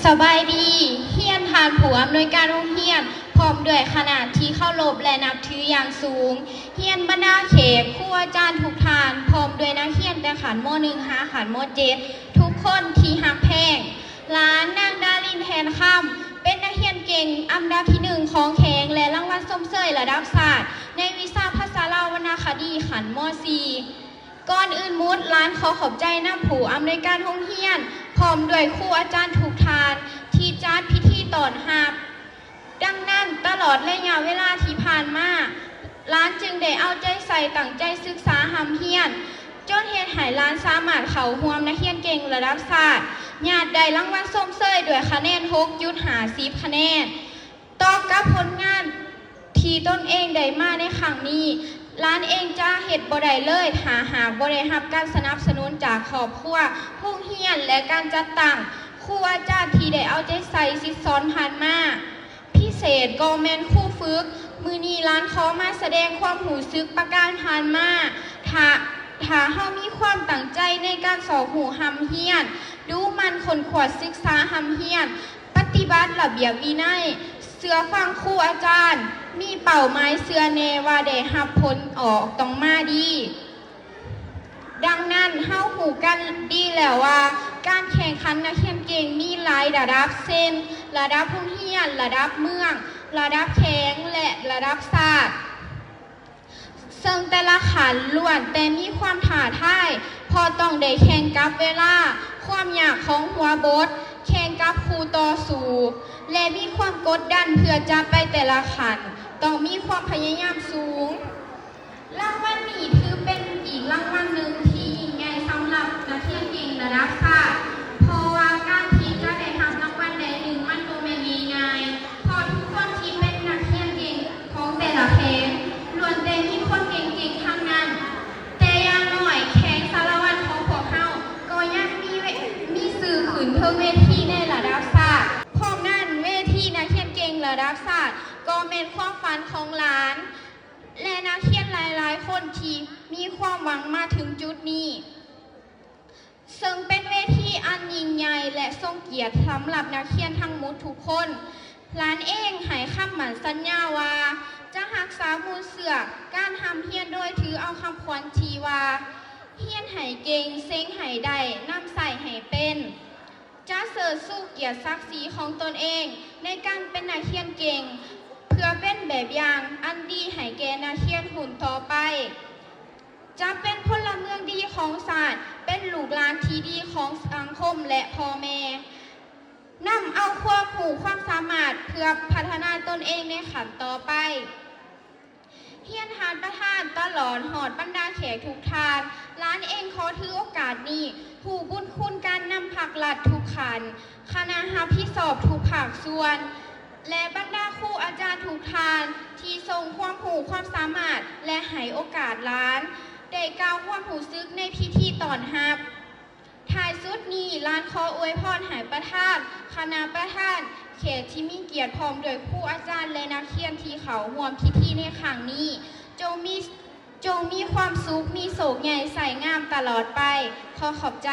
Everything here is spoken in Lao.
ສະບາຍດີ. ຮຽນທ່ານຜູ້ອຳນວຍການໂຮງຮຽນ ພ້ອມດ້ວຍຄະນະທີ່ເຄົາລົບ ແລະ ນັບຖືຢ່າງສູງ. ຮຽນບັນດາແຂກ, ຄູອາຈານທຸກທ່ານ, ພ້ອມດ້ວຍນັກຮຽນແຕ່ຂັ້ນ ມໍໜຶ່ງ ຫາຂັ້ນ ມໍເຈັດ ທຸກຄົນທີ່ຮັກແພງ. ຫຼານນາງ ດາລິນ ແທນຄຳ ເປັນນັກຮຽນເກັ່ງອັນດັບທີໜຶ່ງຂອງແຂວງ ແລະ ລາງວັນຊົມເຊີຍລະດັບຊາດ ໃນວິຊາພາສາລາວວັນນະຄະດີຂັ້ນ ມໍສີ່. ກ່ອນອື່ນໝົດ, ຫຼານຂໍຂອບໃຈນຳຜູ້ອຳນວຍການໂຮງຮຽນ ພ້ອມດ້ວຍຄູອາຈານທຸກທ່ານ ທີ່ຈັດພິທີຕ້ອນຮັບ. ດັ່ງນັ້ນ, ຕະຫຼອດໄລຍະເວລາທີ່ຜ່ານມາ, ຫຼານຈຶ່ງໄດ້ເອົາໃຈໃສ່ຕັ້ງໃຈສຶກສາຮ່ຳຮຽນ, ຈົນເຮັດໃຫ້ຫຼານສາມາດເຂົ້າຮ່ວມນັກຮຽນເກັ່ງລະດັບຊາດ, ຍາດໄດ້ລາງວັນຊົມເຊີຍດ້ວຍຄະແນນ ຫົກຈຸດຫ້າສິບຄະແນນ. ຕໍ່ກັບຜົນງານທີ່ຕົນເອງໄດ້ມາໃນຄັ້ງນີ້, ຫຼານເອງຈະເຮັດບໍ່ໄດ້ເລີຍ ຖ້າຫາກບໍ່ໄດ້ຮັບການສະໜັບສະໜູນຈາກຄອບຄົວ, ໂຮງຮຽນ ແລະ ການຈັດຕັ້ງ. ຄູອາຈານທີ່ໄດ້ເອົາໃຈໃສ່ສິດສອນຜ່ານມາ, ພິເສດກໍແມ່ນຄູຝຶກ. ມື້ນີ້ຫຼານຂໍມາສະແດງຄວາມຮູ້ສຶກປະການຜ່ານມາ. ຖ້າ, ຖ້າເຮົາມີຄວາມຕັ້ງໃຈໃນການຊອກຮູ້ຮ່ຳຮຽນ, ດຸໝັ່ນຄົ້ນຄວ້າສຶກສາຮ່ຳຮຽນ, ປະຕິບັດລະບຽບວິໄນ, ເຊື່ອຟັງຄູອາຈານ, ມີເປົ້າໝາຍ, ເຊື່ອແນ່ວ່າໄດ້ຮັບຜົນອອກຕ້ອງມາດີ. ດັ່ງນັ້ນ, ເຮົາຮູ້ກັນດີແລ້ວວ່າ ການແຂ່ງຂັນນັກຮຽນເກັ່ງມີຫຼາຍລະດັບ, ເຊັ່ນ ລະດັບໂຮງຮຽນ, ລະດັບເມືອງ, ລະດັບແຂວງ ແລະ ລະດັບຊາດ. ເຊິ່ງແຕ່ລະຂັ້ນລ້ວນແຕ່ມີຄວາມທ້າທາຍ, ເພາະຕ້ອງໄດ້ແຂ່ງກັບເວລາ, ຄວາມຍາກຂອງຫົວບົດ, ແຂ່ງກັບຄູ່ຕໍ່ສູ້ ແລະ ມີຄວາມກົດດັນເພື່ອຈະໄປແຕ່ລະຂັ້ນ, ຕ້ອງມີຄວາມພະຍາຍາມສູງ. ລາງວັນນີ້ຖືເປັນອີກລາງວັນໜຶ່ງທີ່ຍິ່ງໃຫຍ່ສຳລັບນັກຮຽນເກັ່ງລະດັບຊາດ, ເພາະວ່າການທີ່ຈະໄດ້ຮັບລາງວັນໃດໜຶ່ງ ມັນບໍ່ແມ່ນງ່າຍໆ, ເພາະທຸກຄົນທີ່ເປັນນັກຮຽນເກັ່ງຂອງແຕ່ລະແຂວງ ລ້ວນແຕ່ມີຄົນເກັ່ງໆທັງນັ້ນ. ແຕ່ຢ່າງໜ້ອຍ ແຂວງສາລະວັນຂອງພວກເຮົາກໍຍັງມີເວ, ມີຊື່ຂຶ້ນເທິງເວທີໃນລະດັບຊາດ. ພ້ອມນັ້ນ, ເວທີນັກຮຽນເກັ່ງລະດັບຊາດກໍແມ່ນຄວາມຝັນຂອງຫຼານ ແລະ ນັກຮຽນຫຼາຍໆຄົນທີ່ມີຄວາມຫວັງມາເຖິງຈຸດນີ້. ເຊິ່ງເປັນເວທີອັນຍິ່ງໃຫຍ່ ແລະ ຊົງກຽດສຳລັບນັກຮຽນທັງໝົດທຸກຄົນ. ຫຼານເອງໃຫ້ຄຳໝັ້ນສັນຍາວ່າ ຈະຮັກສາມູນເຊື້ອການຮ່ຳຮຽນ ໂດຍຖືເອົາຄຳຂວັນທີ່ວ່າ ຮຽນໃຫ້ເກັ່ງ, ເສັງໃຫ້ໄດ້, ນຳໃຊ້ໃຫ້ເປັນ. ຈະເຊີດຊູກຽດສັກສີຂອງຕົນເອງໃນການເປັນນັກຮຽນເກັ່ງ ເພື່ອເປັນແບບຢ່າງອັນດີໃຫ້ແກ່ນັກຮຽນຮຸ່ນຕໍ່ໄປ. ຈະເປັນພົນລະເມືອງດີຂອງຊາດ, ເປັນລູກຫຼານທີ່ດີຂອງສັງຄົມ ແລະ ພໍ່ແມ່, ນຳເອົາຄວາມຮູ້ຄວາມສາມາດເພື່ອພັດທະນາຕົນເອງໃນຂັ້ນຕໍ່ໄປ. ຮຽນທ່ານປະທານ ຕະຫຼອດຮອດບັນດາແຂກທຸກທ່ານ, ຫຼານເອງຂໍຖືໂອກາດນີ້ ຮູ້ບຸນຄຸນການນຳພັກລັດທຸກຂັ້ນ, ຄະນະຮັບຜິດຊອບທຸກພາກສ່ວນ ແລະ ບັນດາຄູອາຈານທຸກທ່ານ ທີ່ຊົງຄວາມຮູ້ຄວາມສາມາດ ແລະ ໃຫ້ໂອກາດຫຼານໄດ້ກ່າວຄວາມຮູ້ສຶກໃນພິທີຕ້ອນຮັບ. ທ້າຍສຸດນີ້, ຫຼານຂໍອວຍພອນໃຫ້ປະທານ, ຄະນະປະທານ, ແຂກທີ່ມີກຽດ ພ້ອມດ້ວຍຄູອາຈານ ແລະ ນັກຮຽນທີ່ເຂົ້າຮ່ວມພິທີໃນຄັ້ງນີ້ ຈົ່ງມີ, ຈົ່ງມີຄວາມສຸກ, ມີໂຊກໃຫຍ່, ໄຊງາມຕະຫຼອດໄປ. ຂໍຂອບໃຈ.